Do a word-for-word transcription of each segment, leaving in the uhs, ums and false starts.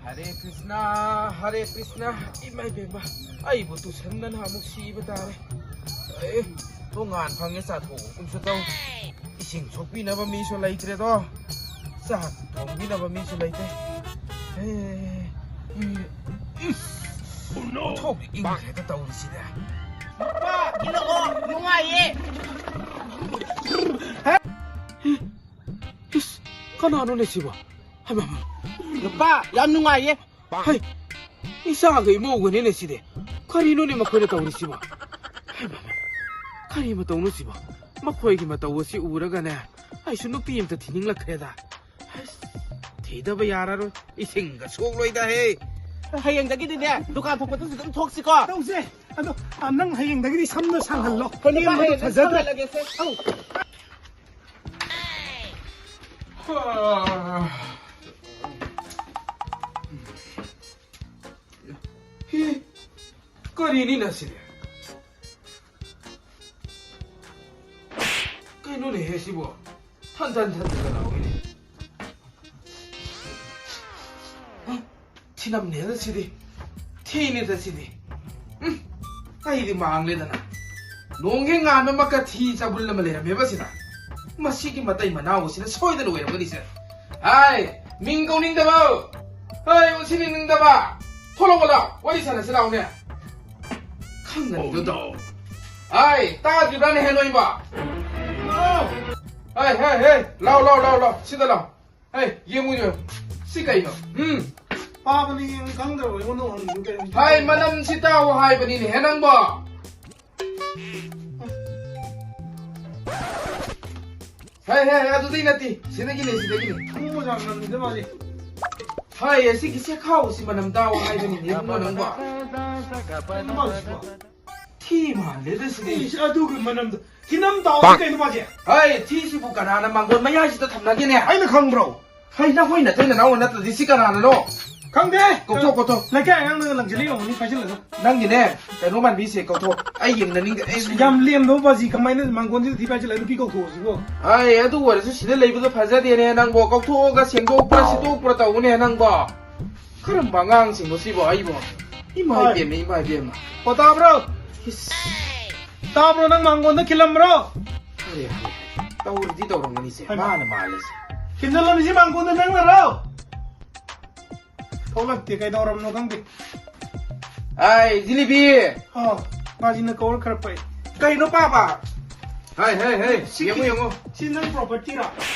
ꯍꯔꯦ ꯀ꯭ꯔꯤꯁꯅ, ꯍꯔꯦ ꯀ꯭ꯔꯤꯁꯅ꯫ ꯏꯃꯥ ꯏꯕꯦꯝꯃ, ꯑꯩꯕꯨ ꯇꯨꯁꯟꯗꯅ ꯑꯃꯨꯛ ꯁꯤꯕ ꯇꯥꯔꯦ꯫ ꯑꯦ, ꯇꯣꯉꯥꯟ ꯐꯪꯉꯦ, ꯆꯥꯊꯣꯛꯎ ꯀꯨꯝꯁꯨ ꯇꯧ꯫ ꯏꯁꯤꯡ ꯁꯣꯛꯄꯤꯅꯕ ꯃꯤꯁꯨ ꯂꯩꯇ꯭ꯔꯦꯗꯣ꯫ ꯆꯥꯛ ꯊꯣꯡꯕꯤꯅꯕ ꯃꯤꯁꯨ ꯂꯩꯇꯦ꯫ ꯑꯦ, ꯏ-, ꯏꯁ, ꯑꯣꯟꯊꯣꯛꯅ ꯏꯪꯈ꯭ꯔꯦꯗ ꯇꯧꯔꯤꯁꯤꯗ꯫ ꯅꯨꯄꯥ, ꯏꯜꯂꯛꯑꯣ, ꯅꯨꯡꯉꯥꯏꯌꯦ꯫ ꯏꯁ, ꯀꯅꯥꯅꯣꯅꯦ ꯁꯤꯕꯣ? ꯍꯩꯃꯥ, ꯍꯩꯃꯥ꯫ ꯅꯨꯄꯥ, ꯌꯥꯝ ꯅꯨꯡꯉꯥꯏꯌꯦ꯫ ꯍꯩ, ꯏꯆꯥꯒ ꯏꯃꯧꯒꯅꯤꯅꯦ ꯁꯤꯗꯤ꯫ ꯀꯔꯤꯅꯣꯅꯦ ꯃꯈꯣꯏꯅ ꯇꯧꯔꯤꯁꯤꯕꯣ? ꯍꯩꯃꯥ, ꯀꯔꯤ ꯃꯇꯧꯅꯣ ꯁꯤꯕꯣ? ꯃꯈꯣꯏꯒꯤ ꯃꯇꯧ ꯑꯁꯤ ꯎꯔꯒꯅꯦ, ꯑꯩꯁꯨ ꯅꯨꯄꯤ ꯑꯝꯇ ꯊꯤꯅꯤꯡꯂꯛꯈ꯭ꯔꯦꯗ꯫ ꯑꯁ, ꯊꯤꯗꯕ ꯌꯥꯔꯔꯣꯏ꯫ ꯏꯁꯤꯡꯒ ꯁꯣꯛꯂꯣꯏꯗ ꯍꯦ꯫ ꯍꯌꯦꯡꯗꯒꯤꯗꯤꯅꯦ, ꯗꯨꯀꯥꯟ ꯊꯣꯛꯄꯗꯁꯨ ꯑꯗꯨꯝ ꯊꯣꯛꯁꯤꯀꯣ꯫ ꯇꯧꯁꯦ꯫ ꯑꯗꯣ, ꯑ, ꯅꯪ ꯍꯌꯦꯡꯗꯒꯤꯗꯤ ꯁꯝꯗꯣ ꯁꯥꯡꯍꯜꯂꯣ꯫ ꯍꯣꯏ, ꯅꯨꯄꯥ, ꯀꯦꯟꯕꯗꯣ ꯍꯌꯦꯡꯗꯒꯤ ꯐꯖꯗ꯭ꯔꯦ꯫ ꯁꯥꯡꯍꯜꯂꯒꯦꯁꯦ꯫ ꯑꯧ꯫ ꯍꯤ, ꯀꯔꯤꯅꯤꯅ ꯁꯤꯗꯤ? ꯀꯩꯅꯣꯅꯦꯍꯦ ꯁꯤꯕꯣ? ꯊꯟ ꯊꯟ ꯊꯟ ꯊꯟ ꯂꯥꯎꯏꯅꯦ꯫ ꯍ? ꯊꯤꯅꯝꯅꯦꯗ ꯁꯤꯗꯤ꯫ ꯊꯤꯅꯦꯗ ꯁꯤꯗꯤ꯫ ꯎꯝ, ꯑꯩꯗꯤ ꯃꯥꯡꯂꯦꯗꯅ꯫ ꯅꯣꯡ ꯍꯦꯛ ꯉꯥꯟꯕ ꯃꯛꯀ ꯊꯤ ꯆꯥꯕꯨꯜ ꯑꯃ ꯂꯩꯔꯝꯃꯦꯕ ꯁꯤꯗ꯫ ꯃꯁꯤꯒꯤ ꯃꯇꯩ ꯃꯅꯥꯎ ꯑꯁꯤꯅ ꯁꯣꯏꯗꯅ ꯑꯣꯏꯔꯝꯒꯅꯤꯁꯦ꯫ ꯍꯥꯏ, ꯃꯤꯡ ꯀꯧꯅꯤꯡꯗꯕ? ꯍꯥꯏ, ꯃꯁꯤ ꯅꯤꯡꯗꯕ? ꯊꯣꯛꯂꯛꯑꯣ ꯂꯥꯎ, ꯋꯥꯔꯤ ꯁꯥꯟꯅꯁꯤ ꯂꯥꯎꯅꯦ꯫ ꯈꯪꯒꯅꯤꯗꯣ ꯇꯧ꯫ ꯍꯥꯏ, ꯇꯥꯗ꯭ꯔꯤꯕ꯭ꯔꯥꯅꯦ ꯍꯦ ꯅꯣꯏꯕ? ꯍꯥꯏ, ꯍꯥꯏ, ꯍꯥꯏ, ꯂꯥꯎ, ꯂꯥꯎ, ꯂꯥꯎ, ꯂꯥꯎ, ꯁꯤꯗ ꯂꯥꯎ꯫ ꯍꯦ, ꯌꯦꯡꯉꯨ, ꯌꯦꯡꯉꯨ꯫ ꯁꯤ ꯀꯩꯅꯣ? ꯎꯝ꯫ ꯄꯥꯕꯅꯤ ꯌꯦꯡꯉꯨ ꯈꯪꯗ꯭ꯔꯕ ꯑꯩꯉꯣꯟꯗ ꯍꯪꯉꯤꯗꯨ ꯀꯩꯅꯣ? ꯍꯥꯏ, ꯃꯅꯝꯁꯤ ꯇꯥꯎ ꯍꯥꯏꯕꯅꯤꯅꯦꯍꯦ ꯅꯪꯕꯣ꯫ ꯍꯦ, ꯍꯦ, ꯍꯦ, ꯑꯗꯨꯗꯩ ꯅꯠꯇꯦ꯫ ꯁꯤꯗꯒꯤꯅꯦ, ꯁꯤꯗꯒꯤꯅꯦ꯫ ꯈꯪꯕ ꯖꯥꯠ ꯃꯥꯜꯂꯤꯗ ꯃꯥꯗꯤ꯫ ꯍꯥꯏ, ꯑꯁꯤꯒꯤ ꯆꯦꯈꯥꯎꯁꯤ ꯃꯅꯝ ꯇꯥꯎ ꯍꯥꯏꯕꯅꯤꯅꯦ ꯏꯕꯨꯡꯉꯣ ꯅꯪꯕꯣ꯫ ꯀꯩꯅꯣ ꯃꯥꯜꯂꯤꯁꯤꯕꯣ? ꯊꯤ ꯃꯥꯜꯂꯦꯗ ꯁꯤꯗꯤ꯫ ꯏꯁ, ꯑꯗꯨꯒꯤ ꯃꯅꯝꯗꯣ꯫ ꯊꯤꯅꯝ ꯇꯥꯎꯁꯤ ꯀꯩꯅꯣ ꯃꯥꯁꯦ? ꯍꯩ, ꯊꯤꯁꯤꯕꯨ ꯀꯅꯥꯅ ꯃꯥꯡꯒꯣꯟ ꯃꯌꯥꯏꯁꯤꯗ ꯊꯝꯅꯒꯦꯅꯦ? ꯑꯩꯅ ꯈꯪꯕ꯭ꯔꯣ? ꯍꯩ, ꯅꯈꯣꯏ ꯅꯇꯩ ꯅꯅꯥꯎ ꯅꯠꯇ꯭ꯔꯗꯤ ꯁꯤ ꯀꯅꯥꯅꯅꯣ? ꯈꯪꯗꯦ꯫ ꯀꯧꯊꯣꯛ, ꯀꯧꯊꯣꯛ꯫ ꯂꯩꯀꯥꯏ ꯑꯉꯥꯡꯅꯒ ꯂꯪꯁꯤꯜꯂꯤ ꯑꯣꯏꯔꯝꯒꯅꯤ, ꯄꯥꯏꯁꯤꯜꯂꯒ꯫ ꯅꯪꯒꯤꯅꯦ, ꯀꯩꯅꯣ ꯃꯥꯟꯕꯤꯁꯦ, ꯀꯧꯊꯣꯛ꯫ ꯑꯩ ꯌꯦꯡꯅꯅꯤꯡꯗꯦ, ꯑꯩ ꯌꯥꯝ ꯂꯦꯝꯗꯕ ꯕꯥꯖꯤ ꯀꯃꯥꯏꯅ ꯃꯥꯡꯒꯣꯟꯁꯤꯗ ꯊꯤ ꯄꯥꯏꯁꯤꯜꯂꯒ ꯅꯨꯄꯤ ꯀꯧꯊꯣꯛꯑꯣ ꯁꯤꯕꯣ? ꯑꯩ ꯑꯗꯨ ꯑꯣꯏꯔꯁꯨ ꯁꯤꯗ ꯂꯩꯕꯗꯣ ꯐꯖꯗꯦꯅꯦ ꯅꯪꯕꯣ꯫ ꯀꯧꯊꯣꯛꯑꯒ ꯁꯦꯡꯗꯣꯛꯄ꯭ꯔꯥ ꯁꯤꯠꯇꯣꯛꯄ꯭ꯔꯥ ꯇꯧꯕꯅꯦ ꯅꯪꯕꯣ꯫ ꯀꯔꯝꯕ ꯑꯉꯥꯡꯁꯤꯡꯅꯣ ꯁꯤꯕꯣ ꯑꯩꯕꯣ? ꯏꯃꯥ ꯍꯣꯏ꯫ ꯏꯕꯦꯝꯃ, ꯏꯃꯥ ꯏꯕꯦꯝꯃ꯫ ꯑꯣ, ꯇꯥꯕ꯭ꯔꯣ? ꯏꯁ꯫ ꯇꯥꯕ꯭ꯔꯣ? ꯅꯪ ꯃꯥꯡꯒꯣꯟꯗ ꯈꯤꯜꯂꯝꯕ꯭ꯔꯣ? ꯑꯔꯦ, ꯑꯔꯦ꯫ ꯇꯧꯔꯗꯤ ꯇꯧꯔꯝꯒꯅꯤꯁꯦ꯫ ꯍꯩꯃꯥ꯫ ꯃꯥꯅ ꯃꯥꯜꯂꯦꯁꯦ꯫ ꯈꯤꯟꯖꯜꯂꯝꯃꯤꯁꯤ ꯃꯥꯡꯒꯣꯟꯗ ꯅꯪꯅꯔꯣ? ꯊꯣꯛꯂꯛꯇꯦ, ꯀꯩꯗꯧꯔꯝꯅꯣ ꯈꯪꯗꯦ꯫ ꯑꯥꯏ, ꯖꯤꯂꯤꯕꯤ! ꯑꯥ, ꯕꯥꯖꯤꯅ ꯀꯧꯔ ꯈꯔ ꯐꯩ꯫ ꯀꯩꯅꯣ ꯄꯥꯕ? ꯍꯥꯏ, ꯍꯥꯏ, ꯍꯥꯏ, ꯁꯤ ꯌꯦꯡꯉꯨ, ꯈꯤ-, ꯌꯦꯡꯉꯨ꯫ ꯁꯤ ꯅꯪ property ꯔꯣ?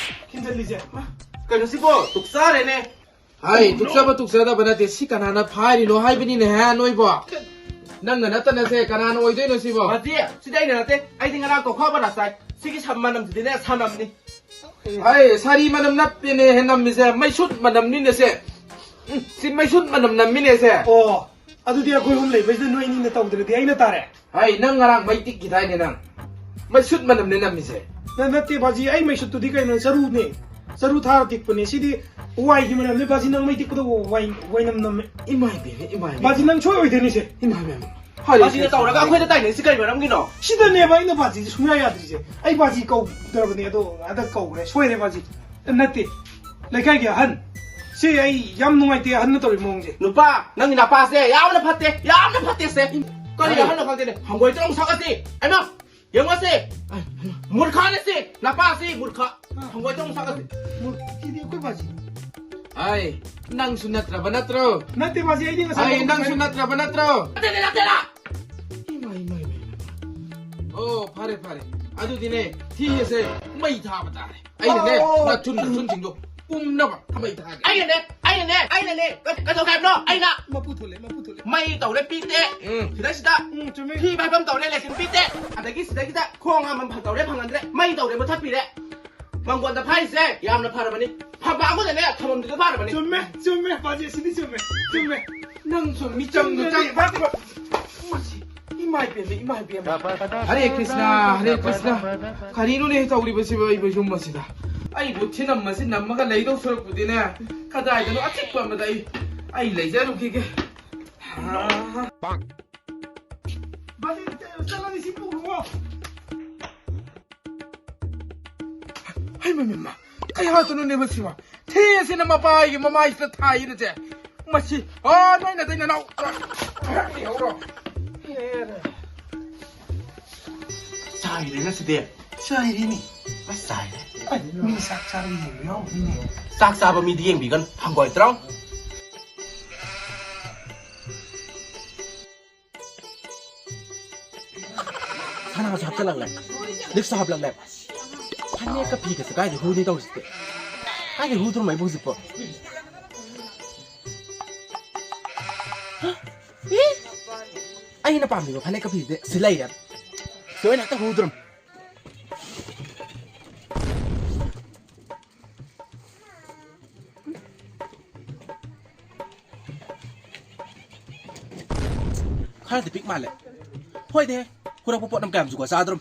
ꯈꯤꯟꯖꯜꯂꯤꯁꯦ? ꯃꯥ, ꯀꯩꯅꯣ ꯁꯤꯕꯣ? ꯇꯨꯛꯆꯥꯔꯦꯅꯦ꯫ ꯍꯥꯏ, ꯇꯨꯛꯆꯕ ꯇꯨꯛꯆꯗꯕ ꯅꯠꯇꯦ, ꯁꯤ ꯀꯅꯥꯅ ꯐꯥꯏꯔꯤꯅꯣ ꯍꯥꯏꯕꯅꯤꯅꯦ, ꯍꯥ, ꯅꯣꯏꯕꯣ? ꯅꯪꯅ ꯅꯠꯇꯅꯁꯦ, ꯀꯅꯥꯅ ꯑꯣꯏꯗꯣꯏꯅꯣ ꯁꯤꯕꯣ? ꯃꯁꯤ, ꯁꯤꯗꯤ ꯑꯩꯅ ꯅꯠꯇꯦ, ꯑꯩꯗꯤ ꯉꯔꯥꯡ ꯀꯧꯈꯥ ꯕꯣꯔꯥ ꯆꯥꯏ, ꯁꯤꯒꯤ ꯁꯝ ꯃꯅꯝꯁꯤꯗꯤꯅꯦ, ꯁꯅꯝꯅꯤ꯫ ꯍꯥꯏ, ꯁꯥꯔꯤ ꯃꯅꯝ ꯅꯠꯇꯦꯅꯦ, ꯍꯦ ꯅꯝꯃꯤꯁꯦ, ꯃꯩꯁꯨꯠ ꯃꯅꯝꯅꯤꯅꯦ ꯁꯦ꯫ ꯎꯝ, ꯁꯤ ꯃꯩꯁꯨꯠ ꯃꯅꯝ ꯅꯝꯃꯤꯅꯦ ꯁꯦ꯫ ꯑꯣ, ꯑꯗꯨꯗꯤ ꯑꯩꯈꯣꯏ ꯑꯍꯨꯝ ꯂꯩꯕꯁꯤꯗ ꯅꯣꯏ ꯑꯅꯤꯅ ꯇꯧꯗ꯭ꯔꯗꯤ ꯑꯩꯅ ꯇꯥꯔꯦ꯫ ꯍꯥꯏ, ꯅꯪ ꯉꯔꯥꯡ ꯃꯩ ꯇꯤꯛꯈꯤꯗꯥꯏꯅꯦ ꯅꯪ? ꯃꯩꯁꯨꯠ ꯃꯅꯝꯅꯦ ꯅꯝꯃꯤꯁꯦ꯫ ꯅ-, ꯅꯠꯇꯦ ꯕꯥꯖꯤ, ꯑꯩ ꯃꯩꯁꯨꯠꯇꯨꯗꯤ ꯀꯩꯅꯣ, ꯆꯔꯨꯅꯦ꯫ ꯆꯔꯨ ꯊꯥꯔ ꯇꯤꯛꯄꯅꯦ꯫ ꯁꯤꯗꯤ ꯋꯥꯏꯒꯤ ꯃꯅꯝꯅꯦ ꯕꯥꯖꯤ, ꯅꯪ ꯃꯩ ꯇꯤꯛꯄꯗ ꯋꯥꯏ, ꯋꯥꯏꯅꯝ ꯅꯝꯃꯦ꯫ ꯏꯃꯥ ꯏꯕꯦꯝꯃ, ꯏꯃꯥ ꯏꯕꯦꯝꯃ꯫ ꯕꯥꯖꯤ, ꯅꯪ ꯁꯣꯏ ꯑꯣꯏꯗꯣꯏꯅꯤꯁꯦ꯫ ꯏꯃꯥ ꯏꯕꯦꯝꯃ꯫ ꯍꯥꯏꯔꯦ, ꯕꯥꯖꯤꯅ ꯍꯥꯏꯔꯦ, ꯇꯧꯔꯒ ꯍꯥꯏꯔꯦ꯫ ꯑꯩꯈꯣꯏꯗ ꯇꯥꯏꯅꯔꯤꯁꯤ ꯀꯔꯤ ꯃꯔꯝꯒꯤꯅꯣ? ꯁꯤꯗꯅꯦꯕ ꯑꯩꯅ ꯕꯥꯖꯤꯁꯦ ꯁꯨꯡꯌꯥ ꯌꯥꯗ꯭ꯔꯤꯁꯦ꯫ ꯑꯩ ꯕꯥꯖꯤ ꯀꯧꯗ꯭ꯔꯕꯅꯦ, ꯑꯗꯣ ꯍꯟꯗꯛ ꯀꯧꯈ꯭ꯔꯦ꯫ ꯁꯣꯏꯔꯦ ꯕꯥꯖꯤ꯫ ꯅꯠꯇꯦ, ꯂꯩꯀꯥꯏꯒꯤ ꯑꯍꯟ꯫ ꯁꯤ ꯑꯩ ꯌꯥꯝ ꯅꯨꯡꯉꯥꯏꯇꯦ ꯑꯍꯟꯅ ꯇꯧꯔꯤ ꯃꯑꯣꯡꯁꯦ꯫ ꯅꯨꯄꯥ, ꯅꯪꯒꯤ ꯅꯄꯥꯁꯦ ꯌꯥꯝꯅ ꯐꯠꯇꯦ, ꯌꯥꯝꯅ ꯐꯠꯇꯦ ꯁꯦ꯫ ꯀꯔꯤ ꯀꯔꯤ? ꯑꯍꯟꯅꯣ ꯈꯪꯗꯦꯅꯦ, ꯍꯪꯒꯣꯏ ꯇ꯭ꯔꯣꯡ ꯁꯛꯑꯁꯤ꯫ ꯑꯩꯃ, ꯌꯦꯡꯉꯣꯁꯦ꯫ ꯑꯩ, ꯑꯩꯃ꯫ ꯃꯨꯔꯈꯥꯅꯦ ꯁꯤ, ꯅꯄꯥꯁꯤ ꯃꯨꯔꯈꯥ꯫ ꯑꯥ꯫ ꯍꯪꯒꯣꯏ ꯇ꯭ꯔꯣꯡ ꯁꯛꯑꯁꯤ꯫ ꯃꯨꯔ-, ꯁꯤꯗꯤ ꯑꯩꯈꯣꯏ ꯕꯥꯖꯤ꯫ ꯑꯩ, ꯅꯪꯁꯨ ꯅꯠꯇ꯭ꯔꯕ ꯅꯠꯇ꯭ꯔꯣ? ꯅꯠꯇꯦ ꯕꯥꯖꯤ, ꯑꯩꯗꯤ ꯉꯁꯥꯏ ꯑꯩ, ꯅꯪꯁꯨ ꯅꯠꯇ꯭ꯔꯕ ꯅꯠꯇ꯭ꯔꯣ? ꯅꯠꯇꯦ, ꯅꯠꯇꯦ, ꯅꯠꯇꯦ꯫ ꯏꯃꯥ, ꯏꯃꯥ, ꯏꯃꯥ, ꯏꯃꯥ꯫ ꯑꯣ, ꯐꯔꯦ, ꯐꯔꯦ꯫ ꯑꯗꯨꯗꯤꯅꯦ, ꯊꯤ ꯑꯁꯦ ꯃꯩ ꯊꯥꯕ ꯇꯥꯔꯦ꯫ ꯑꯩꯅꯅꯦ, ꯑꯣ꯫ ꯅꯊꯨꯟ, ꯅꯊꯨꯟꯁꯤꯡꯗꯣ ꯄꯨꯝꯅꯕ ꯃꯩ ꯊꯥꯒꯦ꯫ ꯑꯩꯅꯅꯦ, ꯑꯩꯅꯅꯦ, ꯑꯩꯅꯅꯦ꯫ ꯀ-, ꯀꯩꯗꯧꯒꯦ ꯍꯥꯏꯕꯅꯣ? ꯑꯩꯅ꯫ ꯃꯄꯨ ꯊꯣꯛꯂꯦ, ꯃꯄꯨ ꯊꯣꯛꯂꯦ꯫ ꯃꯩ ꯇꯧꯔꯦ ꯄꯤꯛꯇꯦ꯫ ꯎꯝ꯫ ꯁꯤꯗꯩꯁꯤꯗ ꯎꯝ, ꯆꯨꯝꯃꯦ꯫ ꯊꯤ ꯐꯥꯏꯐꯝ ꯇꯧꯔꯦ ꯂꯦꯇ꯭ꯔꯤꯟ ꯄꯤꯛꯇꯦ꯫ ꯑꯗꯒꯤ ꯁꯤꯗꯩꯁꯤꯗ ꯈꯣꯡ ꯍꯥꯝꯐꯝ ꯇꯧꯔꯦ ꯐꯪꯍꯟꯗ꯭ꯔꯦ꯫ ꯃꯩ ꯇꯧꯔꯦ ꯃꯨꯊꯠꯄꯤꯔꯦ꯫ ꯃꯪꯒꯣꯟꯗ ꯐꯥꯏꯁꯦ ꯌꯥꯝꯅ ꯐꯔꯕꯅꯤ꯫ ꯐꯝꯕꯥꯛ ꯑꯃꯗꯅꯦ ꯊꯝꯐꯝꯗꯨꯗ ꯐꯔꯕꯅꯤ꯫ ꯆꯨꯝꯃꯦ, ꯆꯨꯝꯃꯦ, ꯕꯥꯖꯤ, ꯁꯤꯗꯤ ꯆꯨꯝꯃꯦ, ꯆꯨꯝꯃꯦ꯫ ꯅꯪꯁꯨ ꯃꯤꯆꯪꯗꯣ ꯆꯨꯝꯃꯦ, ꯆꯪ-, ꯃꯁꯤ, ꯏꯃꯥ ꯏꯕꯦꯝꯃ, ꯏꯃꯥ ꯏꯕꯦꯝꯃ꯫ ꯍꯔꯦ ꯀ꯭ꯔꯤꯁꯅ, ꯍꯔꯦ ꯀ꯭ꯔꯤꯁꯅ꯫ ꯀꯔꯤꯅꯣꯅꯦ ꯇꯧꯔꯤꯕꯁꯤꯕꯨ ꯑꯩꯕꯨ ꯌꯨꯝ ꯑꯁꯤꯗ? ꯑꯩꯕꯨ ꯊꯤꯅꯝꯃꯁꯤ ꯅꯝꯃꯒ ꯂꯩꯗꯧ ꯁꯔꯨꯛꯄꯨꯗꯤꯅꯦ, ꯀꯗꯥꯏꯗꯅꯣ ꯑꯆꯤꯛꯄ ꯑꯃꯗ ꯑꯩ, ꯑꯩ ꯂꯩꯖꯔꯨꯈꯤꯒꯦ꯫ ꯑꯥ꯫ ꯕꯥꯖꯤ, ꯆꯠꯂꯅꯤ ꯁꯤ ꯄꯨꯈ꯭ꯔꯣ꯫ ꯍꯩ, ꯃꯃꯤꯃ, ꯀꯩ ꯍꯥꯏꯗꯣꯏꯅꯣꯅꯦ ꯃꯁꯤꯕꯣ? ꯊꯤ ꯑꯁꯤꯅ ꯃꯄꯥꯒꯤ ꯃꯃꯥꯏꯁꯤꯗ ꯊꯥꯏꯔꯁꯦ꯫ ꯃꯁꯤ, ꯑꯥ, ꯅꯣꯏ ꯅꯇꯩ ꯅꯅꯥꯎ ꯈꯔ ꯂꯩꯍꯧꯔꯣ꯫ ꯆꯥꯏꯔꯦ ꯉꯁꯤꯗꯤ꯫ ꯆꯥꯏꯔꯦꯅꯦ꯫ ꯑꯁ, ꯆꯥꯏꯔꯦ꯫ ꯑꯩ ꯃꯤ ꯆꯥꯛ ꯆꯥꯕ ꯌꯦꯡꯕ ꯌꯥꯎꯕꯅꯤꯅꯦ꯫ ꯆꯥꯛ ꯆꯥꯕ ꯃꯤꯗꯤ ꯌꯦꯡꯕꯤꯒꯅꯨ, ꯍꯪꯒꯣꯏ ꯇ꯭ꯔꯥꯎ꯫ ꯁꯅꯥꯁꯨ ꯍꯥꯞꯆꯜꯂꯛꯂꯦ꯫ ꯂꯤꯛꯁꯨ ꯍꯥꯞꯂꯛꯂꯦ꯫ ꯐꯅꯦꯛꯀ ꯐꯤꯒꯁꯦ ꯀꯥꯏꯗꯩ ꯍꯨꯅꯤ ꯇꯧꯔꯤꯁꯤꯗꯤ? ꯀꯥꯏꯗꯩ ꯍꯨꯗ꯭ꯔꯣ ꯑꯩꯕꯨ ꯍꯧꯖꯤꯛꯄꯣ? ꯏ! ꯑꯩꯅ ꯄꯥꯝꯃꯤꯕ ꯐꯅꯦꯛꯀ ꯐꯤꯁꯤꯗꯤ ꯁꯤ ꯂꯩꯔꯦ꯫ ꯁꯤ ꯑꯣꯏꯅ ꯍꯦꯛꯇ ꯍꯨꯗ꯭ꯔꯣ꯫ ꯈꯔꯗꯤ ꯄꯤꯛ ꯃꯥꯜꯂꯦ꯫ ꯍꯣꯏꯗꯦ, ꯍꯨꯔꯛꯄ ꯄꯣꯠ ꯑꯃ ꯀꯌꯥꯝ ꯖꯨꯒꯣꯠ ꯆꯥꯗ꯭ꯔꯣ?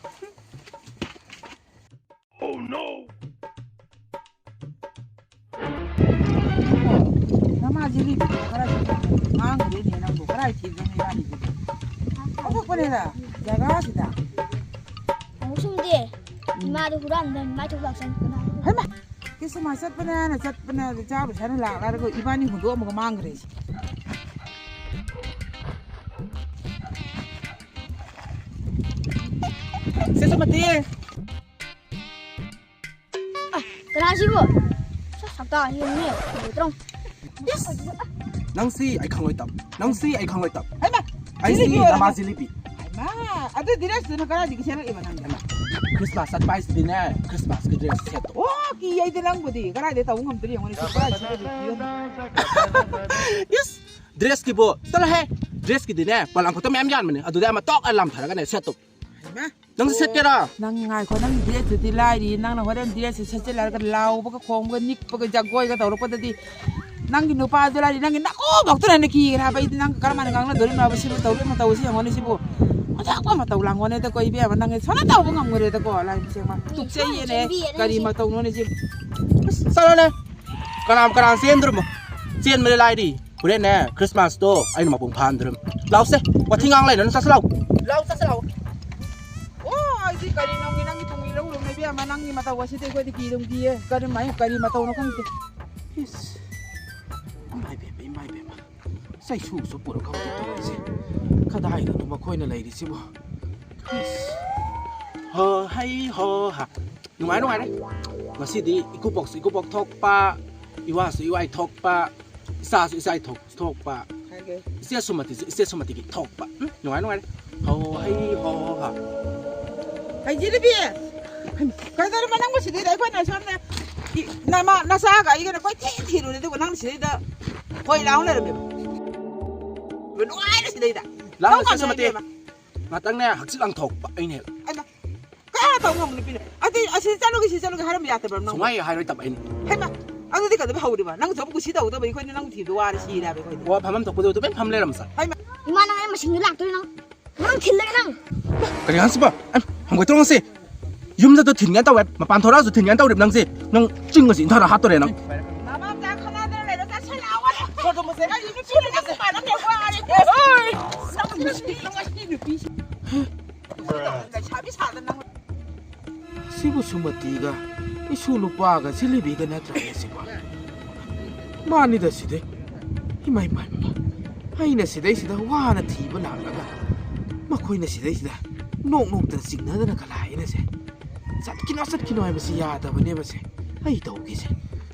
Oh no! ꯅꯃꯥ ꯖꯤꯂꯤꯕꯤꯗꯣ ꯈꯔ ꯉꯥꯡꯈ꯭ꯔꯦꯅꯦ ꯅꯪꯕꯨ꯫ ꯀꯗꯥꯏ ꯊꯤꯕꯅꯣ ꯏꯕꯥꯅꯤꯁꯤꯕꯨ? ꯑꯣꯟꯊꯣꯛꯄꯅꯦꯗ, ꯖꯒꯥꯁꯤꯗ꯫ ꯑꯃꯨꯛ ꯁꯨꯝꯗꯤ ꯏꯃꯥꯗꯣ ꯍꯨꯔꯥꯟꯕ ꯃꯥꯏ ꯊꯣꯛ ꯂꯥꯛꯁꯟꯗꯅ꯫ ꯍꯩꯃꯥ! ꯈ꯭ꯔꯤꯁꯃꯥꯁ ꯆꯠꯄꯅꯦꯅ ꯆꯠꯄꯅꯦ, ꯆꯥꯕ ꯁꯥꯅ ꯂꯥꯛꯅꯔꯒ ꯏꯕꯥꯅꯤ ꯍꯨꯟꯗꯣꯛꯑꯝꯃꯒ ꯃꯥꯡꯈ꯭ꯔꯦ꯫ ꯁꯦ ꯁꯨꯃꯇꯤ! ꯑ, ꯀꯅꯥꯁꯤꯕꯣ? ꯁꯛ ꯁꯛꯇꯥ ꯌꯦꯡꯉꯨꯅꯦ, ꯇ꯭ꯔꯣꯡ꯫ ꯏꯁ! ꯅꯪꯁꯤ ꯑꯩ ꯈꯪꯂꯣꯏ ꯇꯝ꯫ ꯅꯪꯁꯤ ꯑꯩ ꯈꯪꯂꯣꯏ ꯇꯝ꯫ ꯍꯩꯃꯥ! ꯑꯩꯁꯤ ꯖꯤꯂꯤꯕꯤ ꯑꯣꯏꯔꯝꯃꯦ꯫ ꯅꯃꯥ ꯖꯤꯂꯤꯕꯤ꯫ ꯍꯩꯃꯥ! ꯑꯗꯨ ꯗ꯭ꯔꯦꯁꯇꯨꯅ ꯀꯗꯥꯏꯗꯒꯤ ꯁꯦꯠꯂꯛꯏꯕ ꯅꯪꯗꯤ? ꯍꯩꯃꯥ! ꯈ꯭ꯔꯤꯁꯃꯥꯁ ꯆꯠꯄ ꯍꯥꯏꯁꯤꯗꯤꯅꯦ, ꯈ꯭ꯔꯤꯁꯃꯥꯁꯀꯤ ꯗ꯭ꯔꯦꯁ ꯁꯦꯠꯇꯣ꯫ ꯑꯣ, ꯀꯤ ꯑꯩꯗꯤ ꯅꯪꯕꯨꯗꯤ꯫ ꯀꯗꯥꯏꯗꯩ ꯇꯧꯕ ꯉꯝꯗꯣꯔꯤ ꯌꯦꯡꯉꯨꯅꯦ, ꯁꯤ ꯀꯗꯥꯏ ꯁꯦꯠꯂꯤꯅꯣ ꯐꯤꯕꯝꯗꯣ? ꯏꯁ! ꯗ꯭ꯔꯦꯁꯀꯤꯕꯨ, ꯆꯠꯂꯣꯍꯦ! ꯗ꯭ꯔꯦꯁꯀꯤꯗꯤꯅꯦ, ꯄꯣꯂꯥꯡ ꯈꯛꯇ ꯃꯌꯥꯝ ꯌꯥꯟꯕꯅꯦ꯫ ꯑꯗꯨꯗ ꯑꯃ ꯇꯣꯛ ꯑ ꯂꯥꯝꯊꯔꯒꯅꯦ ꯁꯦꯠꯇꯣ꯫ ꯍꯩꯃꯥ! ꯅꯪꯁꯨ ꯁꯦꯠꯀꯦꯔꯥ? ꯅꯪ ꯉꯥꯏꯈꯣ, ꯅꯪꯒꯤ ꯗ꯭ꯔꯦꯁꯇꯨꯗꯤ ꯂꯥꯏꯔꯤ, ꯅꯪꯅ ꯍꯣꯔꯦꯟ ꯗ꯭ꯔꯦꯁꯁꯦ ꯁꯦꯠꯆꯤꯜꯂꯔꯒ ꯂꯥꯎꯕꯒ ꯈꯣꯡꯕꯒ ꯅꯤꯛꯄꯒ ꯖꯒꯣꯏꯒ ꯇꯧꯔꯛꯄꯗꯗꯤ ꯅꯪꯒꯤ ꯅꯨꯄꯥꯗꯨ ꯂꯥꯏꯔꯤ, ꯅꯪꯒꯤ ꯅꯀꯨꯕꯣꯛꯇꯨꯅ ꯍꯦꯟꯅ ꯀꯤꯈ꯭ꯔꯦ ꯍꯥꯏꯕ꯫ ꯑꯩꯗꯤ ꯅꯪ ꯀꯔꯝ ꯍꯥꯏꯅ ꯉꯥꯡꯅꯗꯣꯔꯤꯅꯣ ꯍꯥꯏꯕ? ꯁꯤꯕꯨ ꯇꯧꯔꯤ ꯃꯇꯧꯁꯤ ꯌꯦꯡꯉꯣꯅꯦ ꯁꯤꯕꯨ꯫ ꯑꯣꯟꯊꯣꯛꯄ ꯃꯇꯧ ꯂꯥꯡꯉꯣꯅꯦꯗꯀꯣ ꯏꯕꯦꯝꯃ, ꯅꯪ ꯁꯣꯟꯅ ꯇꯧꯕ ꯉꯝꯈ꯭ꯔꯦꯗꯀꯣ꯫ ꯂꯥꯏ ꯃꯤꯁꯦꯡꯕ ꯇꯨꯀꯠꯆꯩꯌꯦꯅꯦ꯫ ꯀꯔꯤ ꯃꯇꯧꯅꯣꯅꯦ ꯁꯤꯕꯨ? ꯑꯁ, ꯆꯠꯂꯣꯅꯦ꯫ ꯀꯅꯥ ꯀꯅꯥ ꯆꯦꯟꯗ꯭ꯔꯣꯃꯣ? ꯆꯦꯟꯕꯗꯤ ꯂꯥꯏꯔꯤ꯫ ꯍꯣꯔꯦꯟꯅꯦ, ꯈ꯭ꯔꯤꯁꯃꯥꯁꯇꯣ ꯑꯩꯅ ꯃꯄꯨꯡ ꯐꯥꯍꯟꯗ꯭ꯔꯝ꯫ ꯂꯥꯎꯁꯦ, ꯋꯥꯊꯤ ꯉꯥꯡ ꯂꯩꯔꯅꯨ, ꯆꯠꯁꯤ ꯂꯥꯎ꯫ ꯂꯥꯎ, ꯆꯠꯁꯤ ꯂꯥꯎ꯫ ꯑꯣ, ꯑꯩꯗꯤ ꯀꯔꯤ ꯅꯪꯒꯤ, ꯅꯪꯒꯤ ꯇꯨꯡꯒꯤ ꯂꯧꯔꯨꯝ ꯏꯕꯦꯝꯃ, ꯅꯪꯒꯤ ꯃꯇꯧ ꯑꯁꯤꯗꯤ ꯑꯩꯈꯣꯏꯗꯤ ꯀꯤꯗꯨꯝ ꯀꯤꯌꯦ꯫ ꯀꯔꯝ ꯍꯥꯏ-, ꯀꯔꯤ ꯃꯇꯧꯅꯣ ꯈꯪꯗꯦ꯫ ꯏꯁ꯫ ꯏꯃꯥꯏ ꯕꯦꯝꯃ, ꯏꯃꯥꯏ ꯕꯦꯝꯃ꯫ ꯆꯩꯁꯨꯁꯨ ꯄꯨꯔꯛꯍꯧꯗꯦ ꯇꯧꯔꯤꯁꯦ꯫ ꯀꯗꯥꯏꯗꯅꯣ ꯃꯈꯣꯏꯅ ꯂꯩꯔꯤꯁꯤꯕꯣ? ꯑꯁ꯫ ꯍꯣ ꯍꯩ ꯍꯣ ꯍꯥ꯫ ꯅꯨꯡꯉꯥꯏ ꯅꯨꯡꯉꯥꯏꯔꯦ꯫ ꯉꯁꯤꯗꯤ ꯏꯀꯨꯕꯣꯛꯁꯨ ꯏꯀꯨꯕꯣꯛ ꯊꯣꯛꯄ, ꯏꯋꯥꯁꯨ ꯏꯋꯥꯏ ꯊꯣꯛꯄ, ꯏꯆꯥꯁꯨ ꯏꯆꯥꯏ ꯊꯣꯛ-, ꯊꯣꯛꯄ, ꯍꯥꯏꯒꯦ꯫ ꯏꯆꯦ ꯁꯨꯃꯇꯤꯁꯨ ꯏꯆꯦ ꯁꯨꯃꯇꯤꯒꯤ ꯊꯣꯛꯄ꯫ ꯎꯝ, ꯅꯨꯡꯉꯥꯏ ꯅꯨꯡꯉꯥꯏꯔꯦ꯫ ꯍꯣ ꯍꯩ ꯍꯣ ꯍꯥ꯫ ꯍꯩ ꯖꯤꯂꯤꯕꯤ! ꯀꯩꯗꯧꯔꯤꯕ ꯅꯪꯕꯨ ꯁꯤꯗꯩꯗ? ꯑꯩꯈꯣꯏꯅ ꯁꯣꯝꯗ ꯏ-, ꯅꯃꯥ ꯅꯆꯥꯒ ꯑꯩꯒꯅ ꯀꯣꯏꯊꯤ ꯊꯤꯔꯨꯔꯦ, ꯑꯗꯨꯒ ꯅꯪ ꯁꯤꯗꯩꯗ ꯀꯣꯏ ꯂꯥꯎ ꯂꯩꯔꯝꯃꯦꯕ꯫ ꯅꯨꯡꯉꯥꯏꯔꯦ ꯁꯤꯗꯩꯗ꯫ ꯂꯥꯎ ꯅꯪ ꯁꯤ ꯁꯨꯃꯇꯤ꯫ ꯉꯥꯏꯔꯦ ꯏꯕꯦꯝꯃ꯫ ꯉꯥꯛꯇꯪꯅꯦ ꯍꯛꯆꯤꯠ ꯂꯥꯡꯊꯣꯛꯄ ꯑꯩꯅ ꯍꯦꯛ꯫ ꯑꯩꯅ ꯀꯌꯥ ꯇꯧ ꯉꯝꯕ ꯅꯨꯄꯤꯅꯣ? ꯑꯗꯨ ꯑꯁꯤ ꯆꯠꯂꯨꯒꯦ, ꯁꯤ ꯆꯠꯂꯨꯒꯦ ꯍꯥꯏꯔꯝꯕ ꯌꯥꯗꯕ꯭ꯔꯥ ꯅꯪ? ꯁꯨꯡꯍꯥꯏ ꯍꯥꯏꯔꯣꯏ ꯇꯕ ꯑꯩꯅ꯫ ꯍꯩꯃ, ꯑꯗꯨꯗꯤ ꯀꯩꯗꯧꯕꯩ ꯍꯧꯔꯤꯕ? ꯅꯪꯁꯨ ꯑꯃꯨꯛ ꯀꯨꯁꯤ ꯇꯧꯗꯕ ꯑꯩꯈꯣꯏꯅ ꯅꯪ ꯊꯤꯕꯗꯣ ꯋꯥꯔꯦ ꯁꯤꯔꯦ ꯍꯥꯏꯕ ꯑꯩꯈꯣꯏꯗꯤ꯫ ꯋꯥ ꯐꯝꯐꯝ ꯊꯣꯛꯄꯗꯣ ꯑꯗꯨꯃꯥꯏꯅ ꯐꯝ ꯂꯩꯔꯝꯃꯁꯦ꯫ ꯍꯩꯃ꯫ ꯏꯃꯥ, ꯅꯪ ꯑꯩ ꯃꯁꯤꯡꯗꯤ ꯂꯥꯛꯇꯣꯏ ꯅꯪ? ꯅꯪ ꯊꯤꯜꯂꯒ ꯅꯪ꯫ ꯀꯔꯤ ꯍꯥꯏꯁꯤꯕ? ꯑꯩ ꯍꯪꯒꯣꯏ ꯇꯧꯔꯁꯤ꯫ ꯌꯨꯝꯗ ꯊꯤꯟꯒꯦ ꯇꯧꯋꯦ, ꯃꯄꯥꯟ ꯊꯣꯔꯛꯑꯁꯨ ꯊꯤꯟꯒꯦ ꯇꯧꯔꯤꯕ ꯅꯪꯁꯦ꯫ ꯅꯪ ꯆꯤꯡ ꯑꯁꯤ ꯏꯟꯊꯔ ꯍꯥꯠꯇꯣꯔꯦ ꯅꯪ꯫ ꯃꯃꯥ ꯃꯆꯥ ꯈꯠꯅꯗꯅ ꯂꯩꯔꯣ, ꯆꯠꯁꯜꯂꯛꯑꯣ꯫ ꯀꯔꯤꯅꯣ ꯅꯨꯄꯤꯅ ꯅꯪ ꯃꯄꯥꯟ ꯑꯃ ꯂꯩ ꯋꯥꯔꯦ꯫ ꯅꯪ ꯅꯨꯄꯤ, ꯅꯪ ꯉꯁꯤ ꯅꯨꯄꯤꯁꯤ꯫ ꯂꯩꯁꯥꯕꯤ ꯁꯥꯗꯅ ꯅꯪ꯫ ꯁꯤꯕꯨ ꯁꯨꯃꯇꯤꯒ ꯏꯁꯨ ꯅꯨꯄꯥꯒ ꯖꯤꯂꯤꯕꯤꯒ ꯅꯠꯇ꯭ꯔꯥꯅꯦ ꯁꯤꯕꯣ? ꯃꯥꯅꯤꯗ ꯁꯤꯗꯩ꯫ ꯏꯃꯥ, ꯏꯃꯥ, ꯏꯃꯥ꯫ ꯑꯩꯅ ꯁꯤꯗꯩꯁꯤꯗ ꯋꯥꯅ ꯊꯤꯕ ꯂꯥꯛꯂꯒ ꯃꯈꯣꯏꯅ ꯁꯤꯗꯩꯁꯤꯗ ꯅꯣꯛ ꯅꯣꯛꯇꯅ ꯆꯤꯡꯅꯗꯅ ꯀꯂꯥꯏꯅꯁꯦ꯫ ꯆꯠꯈꯤꯅꯣ, ꯆꯠꯈꯤꯅꯣ ꯍꯥꯏꯕꯁꯤ ꯌꯥꯗꯕꯅꯦꯕꯁꯦ꯫ ꯑꯩ ꯇꯧꯒꯦꯁꯦ꯫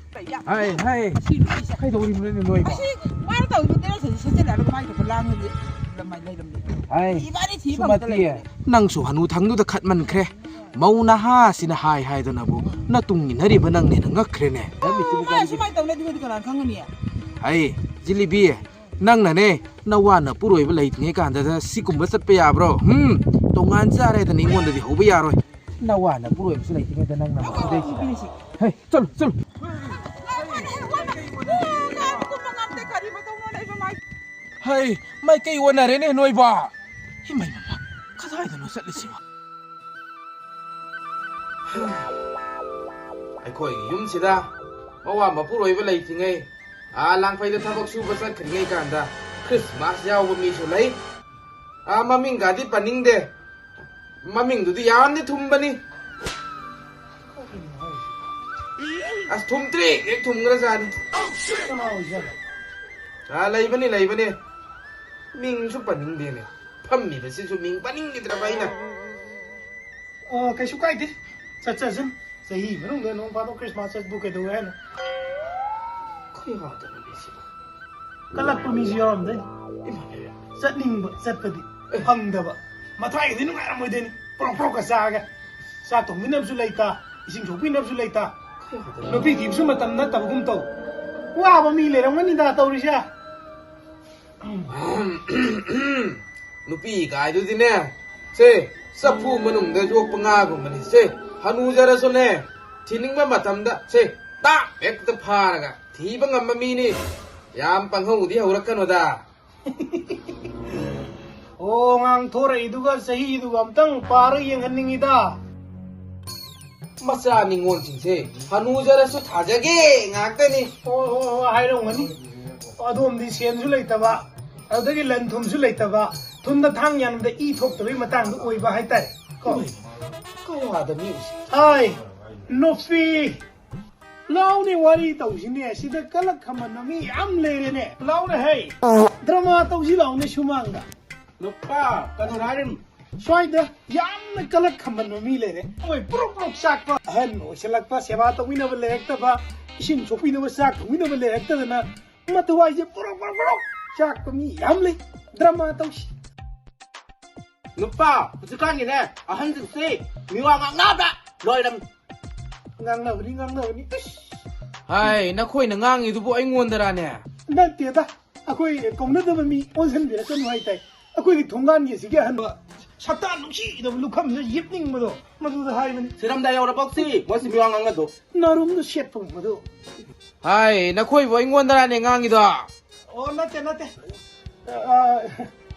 ꯍꯥꯏ, ꯍꯥꯏ꯫ ꯁꯤ ꯅꯨꯄꯤꯁꯦ꯫ ꯀꯩꯗꯧꯔꯤꯕꯅꯣꯅꯦ ꯅꯣꯏꯕꯣ? ꯃꯁꯤ ꯃꯥꯅ ꯇꯧꯔꯤꯕ ꯗ꯭ꯔꯦꯁꯁꯤꯡꯁꯦ ꯁꯦꯠꯆꯜꯂꯒ ꯀꯃꯥꯏꯅ ꯇꯧꯕ ꯂꯥꯡꯉꯗꯤ ꯂꯝꯃꯥꯏ ꯂꯩꯔꯝꯗꯦ꯫ ꯍꯥꯏ, ꯏꯕꯥꯅꯤ ꯊꯤ ꯐꯪꯗ ꯁꯨꯃꯇꯤ꯫ ꯂꯩꯔꯝꯃꯦ꯫ ꯅꯪꯁꯨ ꯍꯅꯨ ꯊꯪꯗꯨꯗ ꯈꯠꯃꯟꯈ꯭ꯔꯦ꯫ ꯃꯧ ꯅꯍꯥꯁꯤꯅ ꯍꯥꯏ ꯍꯥꯏꯗꯅꯕꯨ ꯅꯇꯨꯡ ꯏꯟꯅꯔꯤꯕ ꯅꯪꯅ ꯍꯦꯟꯅ ꯉꯛꯈ꯭ꯔꯦꯅꯦ꯫ ꯃꯥ ꯁꯨꯃꯥꯏꯅ ꯇꯧꯅꯗꯤ ꯀꯅꯥꯅ ꯈꯪꯒꯅꯤ? ꯍꯩ, ꯖꯤꯂꯤꯕꯤ, ꯅꯪꯅꯅꯦ ꯅꯋꯥ ꯅꯄꯨꯔꯣꯏꯕ ꯂꯩꯇ꯭ꯔꯤꯉꯩ ꯀꯥꯟꯗꯗ ꯁꯤꯒꯨꯝꯕ ꯆꯠꯄ ꯌꯥꯕ꯭ꯔꯣ? ꯍꯨꯝ, ꯇꯣꯉꯥꯟ ꯆꯥꯔꯦꯗꯅ ꯑꯩꯉꯣꯟꯗꯗꯤ ꯍꯧꯕ ꯌꯥꯔꯣꯏ꯫ ꯅꯋꯥ ꯅꯄꯨꯔꯣꯏꯕꯁꯨ ꯂꯩꯇ꯭ꯔꯤꯉꯩꯗ ꯅꯪꯅ ꯃꯁꯤꯗꯩꯁꯤꯗ꯫ ꯍꯩ, ꯆꯠꯂꯨ, ꯆꯠꯂꯨ꯫ ꯍꯩ, ꯃꯥꯏꯀꯩ ꯑꯣꯟꯅꯔꯦꯅꯦ ꯅꯣꯏꯕ꯫ ꯏꯃꯥꯏ, ꯃꯃꯥ, ꯀꯗꯥꯏꯗꯅꯣ ꯆꯠꯂꯤꯁꯤꯕꯣ? ꯑꯩꯈꯣꯏꯒꯤ ꯌꯨꯝꯁꯤꯗ ꯃꯋꯥ ꯃꯄꯨꯔꯣꯏꯕ ꯂꯩꯇ꯭ꯔꯤꯉꯩ, ꯑꯥ ꯂꯥꯡꯐꯩꯗ ꯊꯕꯛ ꯁꯨꯕ ꯆꯠꯈ꯭ꯔꯤꯉꯩ ꯀꯥꯟꯗ ꯈ꯭ꯔꯤꯁꯃꯥꯁ ꯌꯥꯎꯕ ꯃꯤꯁꯨ ꯂꯩ꯫ ꯑꯥ ꯃꯃꯤꯡꯒꯗꯤ ꯄꯟꯅꯤꯡꯗꯦ, ꯃꯃꯤꯡꯗꯨꯗꯤ ꯌꯥꯝꯅ ꯊꯨꯝꯕꯅꯤ꯫ ꯑꯁ, ꯊꯨꯝꯇ꯭ꯔꯤꯛ ꯍꯦꯛ ꯊꯨꯝꯈ꯭ꯔꯖꯥꯠꯅꯤ꯫ ꯀꯅꯥ ꯑꯣꯏꯖꯥꯠꯅꯣ? ꯑꯥ, ꯂꯩꯕꯅꯤ, ꯂꯩꯕꯅꯤ꯫ ꯃꯤꯡꯁꯨ ꯄꯟꯅꯤꯡꯗꯦꯅꯦ꯫ ꯐꯝꯃꯤꯕꯁꯤꯁꯨ ꯃꯤꯡ ꯄꯟꯅꯤꯡꯈꯤꯗ꯭ꯔꯕ ꯑꯩꯅ꯫ ꯑꯣ, ꯀꯩꯁꯨ ꯀꯥꯏꯗꯦ꯫ ꯆꯠꯆꯁꯅꯨ꯫ ꯆꯍꯤ ꯃꯅꯨꯡꯗ ꯅꯣꯡ ꯐꯥꯗꯣꯛ ꯈ꯭ꯔꯤꯁꯃꯥꯁ ꯆꯠꯄꯨ ꯀꯩꯗꯧꯋꯦ ꯍꯥꯏꯅꯣ? ꯀꯌꯥꯗꯅꯣ ꯃꯤꯁꯤꯕꯣ? ꯀꯜꯂꯛꯄ ꯃꯤꯁꯨ ꯌꯥꯎꯔꯝꯗꯣꯏꯅꯤ꯫ ꯏꯃꯥ, ꯆꯠꯅꯤꯡꯕ ꯆꯠꯄꯗꯤ ꯑꯦ꯫ ꯐꯪꯗꯕ꯫ ꯃꯊꯥꯏꯒꯗꯤ ꯅꯨꯡꯉꯥꯏꯔꯝꯃꯣꯏꯗꯣꯏꯅꯤ꯫ ꯄ꯭ꯔꯣꯛ ꯄ꯭ꯔꯣꯛꯀ ꯆꯥꯒ꯫ ꯆꯥꯛ ꯊꯣꯡꯕꯤꯅꯕꯁꯨ ꯂꯩꯇ, ꯏꯁꯤꯡ ꯁꯣꯛꯄꯤꯅꯕꯁꯨ ꯂꯩꯇ꯫ ꯀꯌꯥꯗꯅꯣ? ꯅꯨꯄꯤ ꯊꯤꯕꯁꯨ ꯃꯇꯝ ꯅꯠꯇꯕꯒꯨꯝ ꯇꯧ꯫ ꯋꯥꯕ ꯃꯤ ꯂꯩꯔꯝꯒꯅꯤꯗ ꯇꯧꯔꯤꯁꯦ꯫ ꯅꯨꯄꯤ ꯀꯥꯏꯗꯨꯗꯤꯅꯦ, ꯁꯦ, ꯆꯐꯨ ꯃꯅꯨꯡꯗ ꯌꯣꯛꯄ ꯉꯥꯒꯨꯝꯕꯅꯤ꯫ ꯁꯦ, ꯍꯅꯨꯖꯔꯁꯨꯅꯦ, ꯊꯤꯅꯤꯡꯕ ꯃꯇꯝꯗ, ꯁꯦ, ꯇꯥꯞ ꯍꯦꯛꯇ ꯐꯥꯔꯒ ꯊꯤꯕ ꯉꯝꯕ ꯃꯤꯅꯤ꯫ ꯌꯥꯝ ꯄꯪꯍꯧꯗꯤ ꯍꯧꯔꯛꯀꯅꯨꯗ꯫ ꯑꯣ, ꯉꯥꯡꯊꯣꯔꯛꯏꯗꯨꯒ ꯑꯝꯇꯪ ꯄꯥꯔ ꯌꯦꯡꯍꯟꯅꯤꯡꯉꯤꯗ꯫ ꯃꯆꯥ ꯅꯤꯉꯣꯜꯁꯤꯡꯁꯦ ꯍꯅꯨꯖꯔꯁꯨ ꯊꯥꯖꯒꯦ ꯉꯥꯛꯇꯅꯤ꯫ ꯍꯣꯏ, ꯍꯣꯏ, ꯍꯣꯏ, ꯍꯥꯏꯔꯝꯒꯅꯤ꯫ ꯑꯗꯣꯝꯗꯤ ꯁꯦꯟꯁꯨ ꯂꯩꯇꯕ, ꯑꯗꯨꯗꯒꯤ ꯂꯟ ꯊꯨꯝꯁꯨ ꯂꯩꯇꯕ, ꯊꯨꯝꯗ ꯊꯥꯡ ꯌꯥꯟꯕꯗ ꯏ ꯊꯣꯛꯇꯕꯒꯤ ꯃꯇꯥꯡꯗ ꯑꯣꯏꯕ ꯍꯥꯏꯇꯥꯔꯦ ꯀꯣ꯫ ꯀꯌꯥꯗ ꯃꯤ ꯎꯁꯤꯠ- ꯍꯥꯏ, ꯅꯨꯄꯤ, ꯂꯥꯎꯅꯦ, ꯋꯥꯔꯤ ꯇꯧꯁꯤꯅꯦ꯫ ꯁꯤꯗ ꯀꯂꯛ ꯈꯝꯕꯟꯕ ꯃꯤ ꯌꯥꯝ ꯂꯩꯔꯦꯅꯦ꯫ ꯂꯥꯎꯅꯦ, ꯍꯩ, ꯗ꯭ꯔꯃꯥ ꯇꯧꯁꯤ ꯂꯥꯎꯅꯦ ꯁꯨꯃꯥꯡꯗ꯫ ꯅꯨꯄꯥ, ꯀꯩꯅꯣ ꯍꯥꯏꯔꯤꯝ- ꯁ꯭ꯋꯥꯏꯗ ꯌꯥꯝꯅ ꯀꯂꯛ ꯈꯝꯕꯟꯕ ꯃꯤ ꯂꯩꯔꯦ꯫ ꯃꯣꯏ ꯄ꯭ꯔꯣꯛ ꯄ꯭ꯔꯣꯛ ꯆꯥꯛꯄ, ꯑꯍꯟ ꯑꯣꯏꯁꯜꯂꯛꯄ, ꯁꯦꯕꯥ ꯇꯧꯕꯤꯅꯕ ꯂꯩꯔꯛꯇꯕ, ꯏꯁꯤꯡ ꯁꯣꯛꯄꯤꯅꯕ, ꯆꯥꯛ ꯊꯣꯡꯕꯤꯅꯕ ꯂꯩꯔꯛꯇꯗꯅ ꯃꯗꯨꯋꯥꯏꯁꯦ ꯄ꯭ꯔꯣꯛ ꯄ꯭ꯔꯣꯛ ꯄ꯭ꯔꯣꯛ ꯆꯥꯛꯄ ꯃꯤ ꯌꯥꯝ ꯂꯩ꯫ ꯗ꯭ꯔꯃꯥ ꯇꯧꯁꯤ꯫ ꯅꯨꯄꯥ, ꯍꯧꯖꯤꯛꯀꯥꯟꯒꯤꯅꯦ ꯑꯍꯟꯁꯤꯡꯁꯦ ꯃꯤꯋꯥ ꯉꯥꯡꯅꯕ ꯂꯣꯏꯔꯝ- ꯉꯥꯡꯅꯕꯅꯤ, ꯉꯥꯡꯅꯕꯅꯤ꯫ ꯏꯁ! ꯍꯥꯏ, ꯅꯈꯣꯏꯅ ꯉꯥꯡꯉꯤꯗꯨꯕꯨ ꯑꯩꯉꯣꯟꯗꯔꯥꯅꯦ? ꯅꯠꯇꯦꯗ, ꯑꯩꯈꯣꯏ ꯀꯧꯅꯗꯕ ꯃꯤ ꯑꯣꯟꯁꯤꯟꯕꯤꯔꯛꯀꯅꯨ ꯍꯥꯏꯇꯥꯏ꯫ ꯑꯩꯈꯣꯏꯒꯤ ꯊꯣꯡꯒꯥꯟꯒꯤ ꯑꯁꯤꯒꯤ ꯑꯍꯟꯕ ꯁꯛꯇꯥ ꯅꯨꯡꯁꯤꯗꯕ ꯂꯨꯈꯝꯁꯤꯗ ꯌꯦꯞꯅꯤꯡꯕꯗꯣ, ꯃꯗꯨꯗ ꯍꯥꯏꯕꯅꯤ꯫ ꯁꯤꯔꯝꯗꯥꯏ ꯌꯧꯔꯕꯧꯁꯤ ꯃꯣꯏꯁꯤ ꯃꯤꯋꯥ ꯉꯥꯡꯅꯗꯣ꯫ ꯅꯥꯔꯨꯝꯗꯣ ꯁꯦꯠꯄ ꯉꯝꯕꯗꯣ꯫ ꯍꯥꯏ, ꯅꯈꯣꯏꯕꯨ ꯑꯩꯉꯣꯟꯗꯔꯥꯅꯦ ꯉꯥꯡꯉꯤꯗꯣ? ꯑꯣ, ꯅꯠꯇꯦ, ꯅꯠꯇꯦ꯫ ꯑ,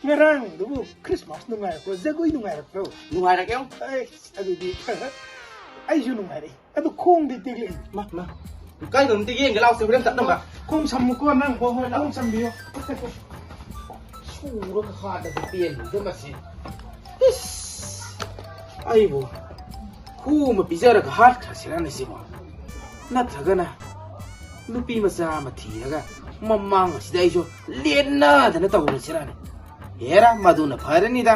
ꯉꯔꯥꯡꯗꯨꯕꯨ ꯈ꯭ꯔꯤꯁꯃꯥꯁ ꯅꯨꯡꯉꯥꯏꯔꯛꯄ꯭ꯔꯣ? ꯖꯒꯣꯏ ꯅꯨꯡꯉꯥꯏꯔꯛꯄ꯭ꯔꯣ? ꯅꯨꯡꯉꯥꯏꯔꯛꯑꯦ꯫ ꯑꯩꯁ, ꯑꯗꯨꯗꯤ ꯑꯩꯁꯨ ꯅꯨꯡꯉꯥꯏꯔꯛꯏ꯫ ꯑꯗꯨ ꯈꯣꯡꯗꯤ ꯇꯦꯛꯂꯛꯏ꯫ ꯃꯥ, ꯃꯥ꯫ ꯀꯥꯏꯗꯅꯣ ꯑꯝꯇ ꯌꯦꯡꯒꯦ ꯂꯥꯎꯁꯦ, ꯍꯣꯔꯦꯟ ꯆꯠꯅꯕ꯫ ꯈꯣꯡ ꯁꯝꯃꯨꯀꯣ ꯅꯪ꯫ ꯍꯣꯏ, ꯍꯣꯏ, ꯂꯥꯎ꯫ ꯈꯣꯡ ꯁꯝꯕꯤꯌꯣ꯫ ꯁꯨꯔꯒ ꯍꯥꯠꯂꯒ ꯄꯦꯟꯕꯗ ꯃꯁꯤ꯫ ꯏꯁ! ꯑꯩꯕꯨ ꯍꯨ ꯑꯃ ꯄꯤꯖꯔꯒ ꯍꯥꯠꯈ꯭ꯔꯁꯤꯔꯅꯦ ꯁꯤꯕꯣ? ꯅꯠꯇ꯭ꯔꯒꯅ ꯅꯨꯄꯤ ꯃꯆꯥ ꯑꯃ ꯊꯤꯔꯒ ꯃꯃꯥꯡ ꯑꯁꯤꯗ ꯑꯩꯁꯨ ꯂꯦꯟꯅꯗꯅ ꯇꯧꯔꯁꯤꯔꯅꯦ꯫ ꯍꯦꯔꯥ, ꯃꯗꯨꯅ ꯐꯔꯅꯤꯗ꯫